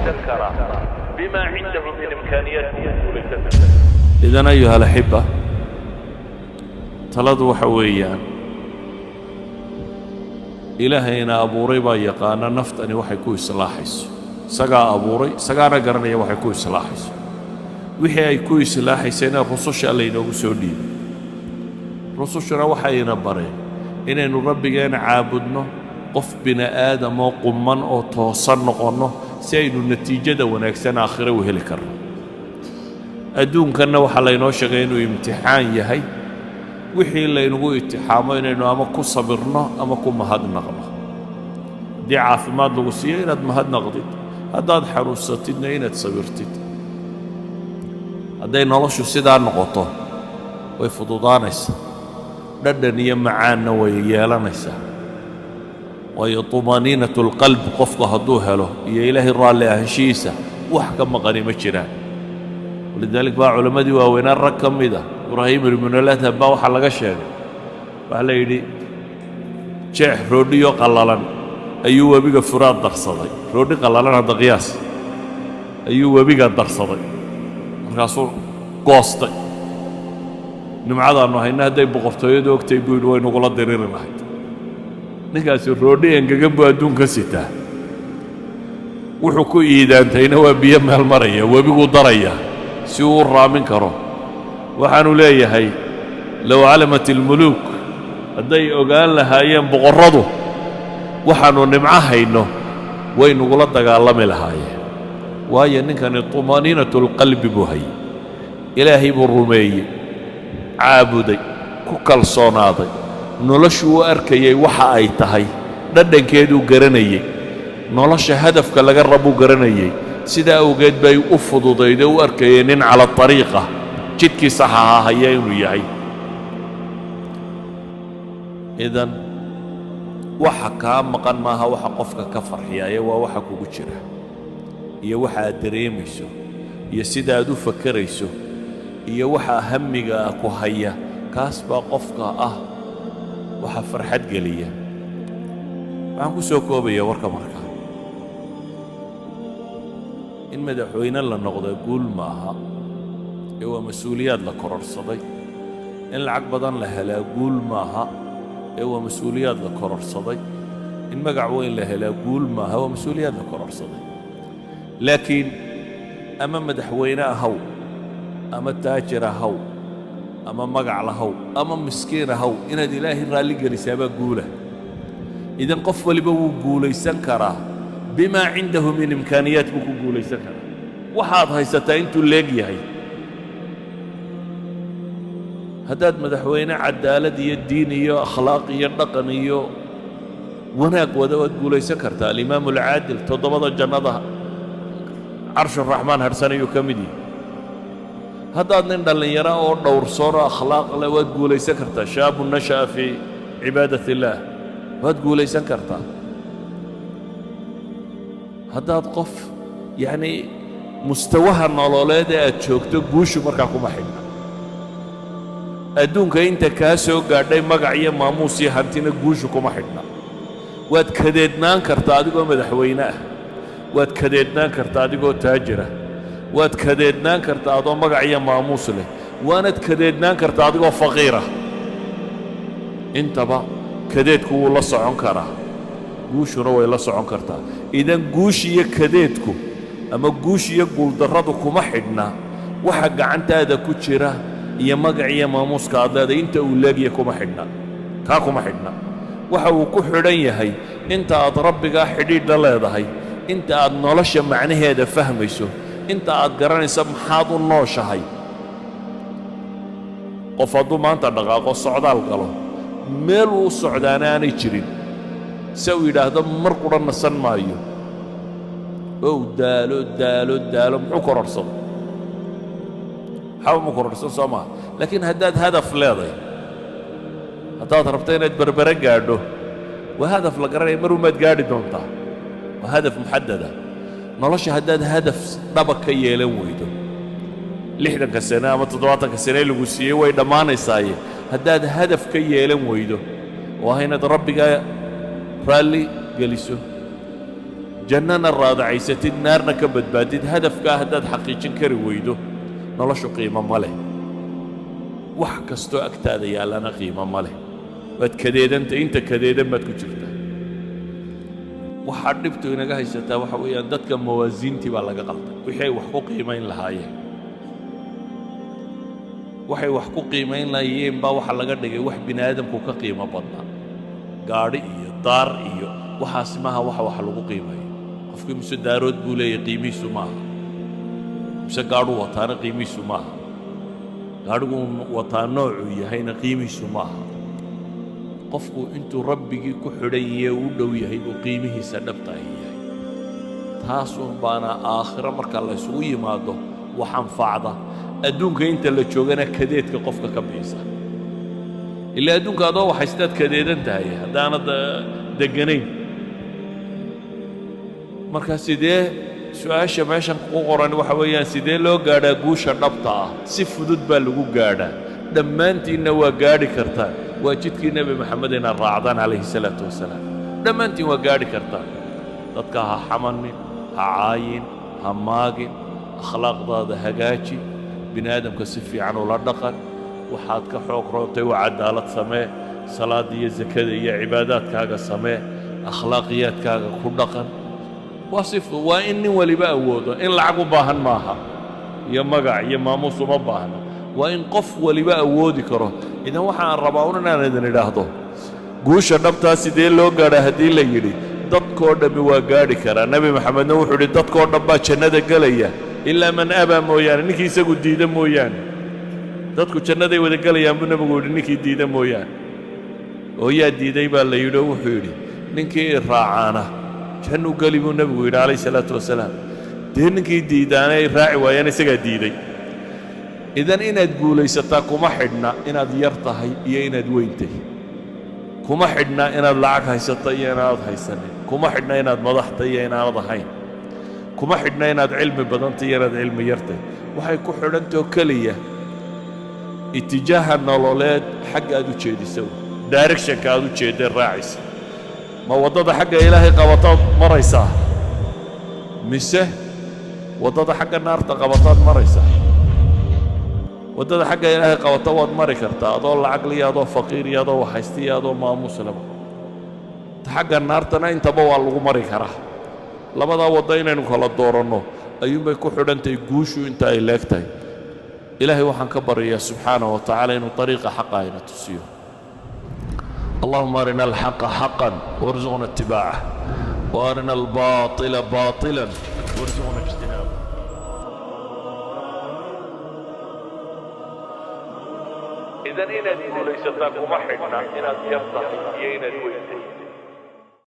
Karaa بما عنده من إمكانيات buu ku guulaysan karaa. إذن أيها الأحبة, taladu waxa weeyaan, Ilaahayna abuuray baa yaqaana naftani waxay ku islaaxayso. Isagaa abuuray, isagaana garanaya waxay ku islaaxayso. Wixii ay ku islaaxaysayna rususha laynoogu soo dhiibay. Rusushuna waxayna bareen inaynu Rabbigeena caabudno, qof bini aadamoo qumman oo toosan noqonno, si aynu natiijada wanaagsan aakhire u heli karno. Adduunkanna waxaa laynoo sheegay inuu imtixaan yahay. Wixii laynagu imtixaamo inaynu ama ku sabirno ama ku mahadnaqno. Haddii caafimaad lagu siiyo, inaad mahadnaqdid. Haddaad xanuunsatidna, inaad sabirtid. Hadday noloshu sidaa noqoto, way fududaanaysaa, dhadhan iyo macaanna way yeelanaysaa. Waayo, طمأنينة القلب qofku hadduu helo iyo Ilaahay raalli ahaanshihiisa, wax ka maqani ma jiraan. ولذلك baa culammadii waaweynaa rag ka mida, Ibraahim ibnuladham baa waxaa laga sheegay, waxaa la yidhi jeex roodhiyo qallalan ayuu webiga Furaad darsaday. Roodhi qallalan, hadda qiyaas, ayuu webiga darsaday, markaasuu goostay. "Nimcadaannu hayna hadday boqortooyadu ogtay," buu yidhi, "way nagula diriri lahayd." Ninkaasi roodhi engegan buu adduunka sitaa, wuxuu ku iidaantayna waa biyo meel maraya, webiguu daraya si uu u raamin karo. Waxaanu leeyahay: لو علمت الملوك, hadday ogaan lahaayeen boqorradu waxaannu nimco hayno, way nagula dagaalami lahaayeen. Waayo, ninkani طمأنينة القلب buu hayey. Ilaahay buu rumeeyey, caabuday, ku kalsoonaaday. Noloshuu u arkayey waxa ay tahay, dhadhankeeduu garanayey, nolosha hadafka laga rabuu garanayey. Sidaa awgeed bay u fududayday, u arkayay nin على طريقة, jidkii saxahaa haya inuu yahay. إذن waxa kaa maqan maaha waxa qofka ka farxiyaaye, waa waxa kugu jira iyo waxa aad dareemayso iyo sida aad u fakerayso iyo waxa hamiga ku haya. Kaas baa qofka ah waxa farxad geliya. Waxaan ku soo koobaya warka markaa, in madaxweyne la noqdo guul maaha ee waa mas-uuliyaad la kororhsaday. In lacag badan la helaa guul maaha ee waa mas-uuliyaad la kororhsaday. In magac weyn la helaa guul maaha, waa mas-uuliyaad la kororhsaday. Laakiin ama madaxweyne ahaw, ama taajir ahaw, ama magac lahaw, ama miskiin ahaw, inaad Ilaahay raalli gelisaabaa guula. إذن qof waliba wuu guulaysan karaa. بما عنده من إمكانيات buu ku guulaysan karaa. Waxaad haysataa intuu leeg yahay, haddaad madaxweyne cadaalad iyo diin iyo akhlaaq iyo dhaqan iyo wanaag wada, waad guulaysan kartaa. الإمام العادل, toddobada jannada carshuraxmaan hadhsanayuu ka mid yihi. Haddaad nin dhallinyaro oo dhowrsoon oo akhlaaq leh, waad guulaysan kartaa. شاب نشأ في عبادة الله, waad guulaysan kartaa. Haddaad qof, yacnii, mustawaha nololeed ee aad joogto, guushu markaa kuma xidhna. Adduunka inta kaa soo gaadhay magac iyo maamuus iyo hantina guushu kuma xidhna. Waad kadeednaan kartaa adigoo madaxweyne ah, waad kadeednaan kartaa adigoo taajira, waad kadeednaan kartaa adoo magac iyo maamuus leh, waanad kadeednaan kartaa adigoo faqiirah. Intaba kadeedku wuu la socon karaa, guushuna way la socon kartaa. إذن guush iyo kadeedku ama guush iyo guuldarradu kuma xidhna waxa gacantaada ku jira iyo magac iyo maamuuska aad leedahay inta uu leegya. Kuma xidhna kaa, kuma xidhna. Waxa uu ku xidhan yahay inta aad Rabbigaa xidhiidh la leedahay, inta aad nolosha macnaheeda fahmayso, inta aad garanayso maxaad u nooshahay. Qof hadduu maanta dhaqaaqo, socdaal galo, meel uu u socdaana aanay jirin, se uu yidhaahdo mar qudha nasan maayo, oo uu daalo, daalo, daalo, muxuu kororhsado? Waxba mu kororhsan, soo maha? Laakiin haddaad hadaf leedahay, haddaad rabto inaad Berbere gaadho, waa hadaf la garanaya, mar umaad gaadhi doontaa, waa hadaf محدد. Nolosha haddaad hadaf dhaba ka yeelan weydo, 60-ka sane ama 70-ka sane lagu siiyey way dhammaanaysaaye, haddaad hadaf ka yeelan weydo oo ah inaad Rabbigaa raalli geliso. Jannana raadacaysatid, naarna ka badbaadid. Hadafkaa haddaad xaqiijin kari weydo, noloshu qiimo ma leh. Wax kastoo agtaada yaallana qiimo ma leh. Waad kadeedantay, inta kadeedan baad ku jirtaa. Waxaa dhibtu inaga haysataa waxa weeyaan dadka mawaasiintii baa laga qalday. Wixii ay wax ku qiimayn lahaayeen, waxay wax ku qiimayn lahaayeen baa waxa laga dhigay wax bini aadamku ka qiimo badnaa. Gaadhi iyo daar iyo waxaasi maaha waxa wax lagu qiimeeyo. Qofkii mise daarood buu leeyahy qiimihiisu maaha, mise gaadhuu wataana qiimihiisu maaha, gaadhiguu wataa noocuu yahayna qiimihiisu maaha. Qofku intuu rabbigii ku xidhan yahe u dhow yahay buu qiimihiisa dhabta ahi yahay. Taasuun baana aakhiro marka la ysugu yimaado wax anfacda, adduunka inta la joogana kadeedka qofka ka biisa. Ilaa adduunka adoo waxaystaad kadeedan tahay haddaanad degganayn. Marka sidee, su-aasha meeshan ku qoran waxa weeyaan, sidee loo gaadhaa guusha dhabta ah? Si fudud baa lagu gaadhaa, dhammaantiinna waa gaadhi kartaan. Waa jidkii Nebi Moxamed inaad raacdaan calayhi salaatu wasalaam. Dhammaantiin waa gaadhi kartaan. Dadka ha xamanin, ha caayin, ha maagin, akhlaaqdaada hagaaji, bini aadamka si fiican ula dhaqan, waxaad ka xoog roontay waa cadaalad samee, salaadda iyo sakada iyo cibaadaadkaaga samee, akhlaaqiyaadkaaga ku dhaqan. Waa si waa in nin waliba awoodo. In lacag u baahan maaha iyo magac iyo maamuus uma baahna, waa in qof waliba awoodi karo. Idan waxaan rabaa un inaan idin idhaahdo, guusha dhabtaa sidee loo gaadhaa haddii la yidhi, dadkoo dhammi waa gaadhi karaa. Nebi Maxamedna wuxuu yidhi dadkoo dhan baa jannada gelaya ilaa man abaa mooyaane, ninkii isagu diida mooyaane. Dadku jannaday wada gelayaan buu nebigu yidhi, ninkii diida mooyaane. Oo yaa diiday baa la yidhi, oo wuxuu yidhi ninkii i raacaana jannuu geli buu nebigu yidhi calayhi salaatu wasalaam. Dee ninkii diidaana ay raaci waayaan isagaa diiday. Idan inaad guulaysataa kuma xidhna inaad yar tahay iyo inaad weyntay, kuma xidhna inaad lacag haysato iyo inaanad haysanin, kuma xidhna inaad madaxta iyo inaanad ahayn, kuma xidhna inaad cilmi badantay iyo inaad cilmi yartay. Waxay ku xidhantao keliya itijaaha nololeed xagga aad u jeedisa, directionka aad u jeedday raacaysa. Ma waddada xagga Ilaahay qabataad maraysaa mise waddada xagga naarta qabataad maraysaa? Waddada xagga Ilaahay qabata waad mari kartaa adoo lacag liyo, adoo faqiir iyo, adoo waxaysta iyo, adoo maamuus leba. Ta xagga naartana intaba waa lagu mari karaa. Labadaa waddo inaynu kala dooranno ayuunbay ku xidhantahay guushu inta ay leeg tahay. Ilaahay waxaan ka baryayaa subxaanaه wa tacaala inuu طariiqa xaqa ayna tusiyo. اللهم أرنا الحق حقا وارزقنا اتباعه، وأرنا الباطل باطلا وارزقنا اجتنابه. Idan inaad guulaysataa kuma xidhna inaad yar tahay iyo inaad weyntay.